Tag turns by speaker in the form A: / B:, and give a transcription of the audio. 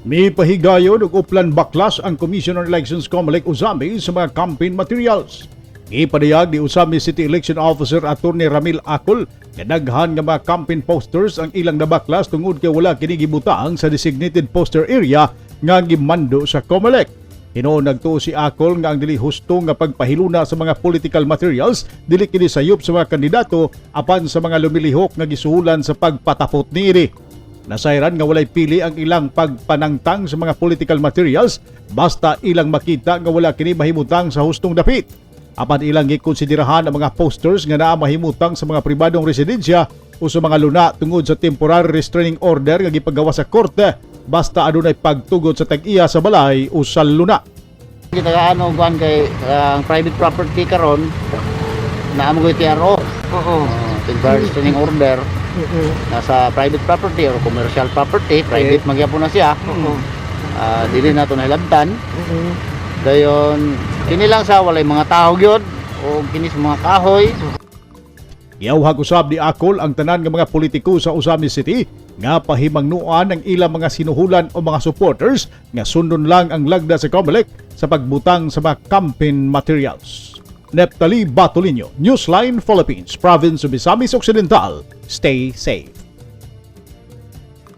A: Mipahigayon og uplan baklas ang Commission on Elections, COMELEC Ozamiz, sa mga campaign materials. Gipadayag ni Ozamiz City Election Officer Attorney Ramil Acol nga daghan nga mga campaign posters ang ilang nabaklas tungod kay wala kini gibutang sa designated poster area nga gimando sa COMELEC. Hinuon nagtuo si Acol nga ang dili husto nga pagpahiluna sa mga political materials dili kini sayop sa mga kandidato apan sa mga lumilihok nga gisuhulan sa pagpatapot niini. Nasayran nga walay pili ang ilang pagpanangtang sa mga political materials basta ilang makita nga wala kini mahimutang sa hustong dapit. Apan ilang gikonsiderahan ang mga posters nga naa mahimutang sa mga pribadong residensya o sa mga luna tungod sa temporary restraining order nga gipagawa sa korte basta adunay pagtugot sa tag-iya sa balay o sa luna.
B: Kita ka ano kuan kay ang private property karon naa mo TRO. Temporary restraining order nasa private property or commercial property, private magyapon na siya. Dili nato nahilabtan. Dayon kini lang sa walay mga tao gyud o kini sa mga kahoy.
A: Giawhag usab ni Acol ang tanan nga mga politiko sa Ozamiz City nga pahimangnuan ang ilang mga sinuhulan o mga supporters nga sundon lang ang lagda sa COMELEC sa pagbutang sa mga campaign materials. Neptali Batolino, Newsline Philippines, Province of Misamis Occidental. Stay safe.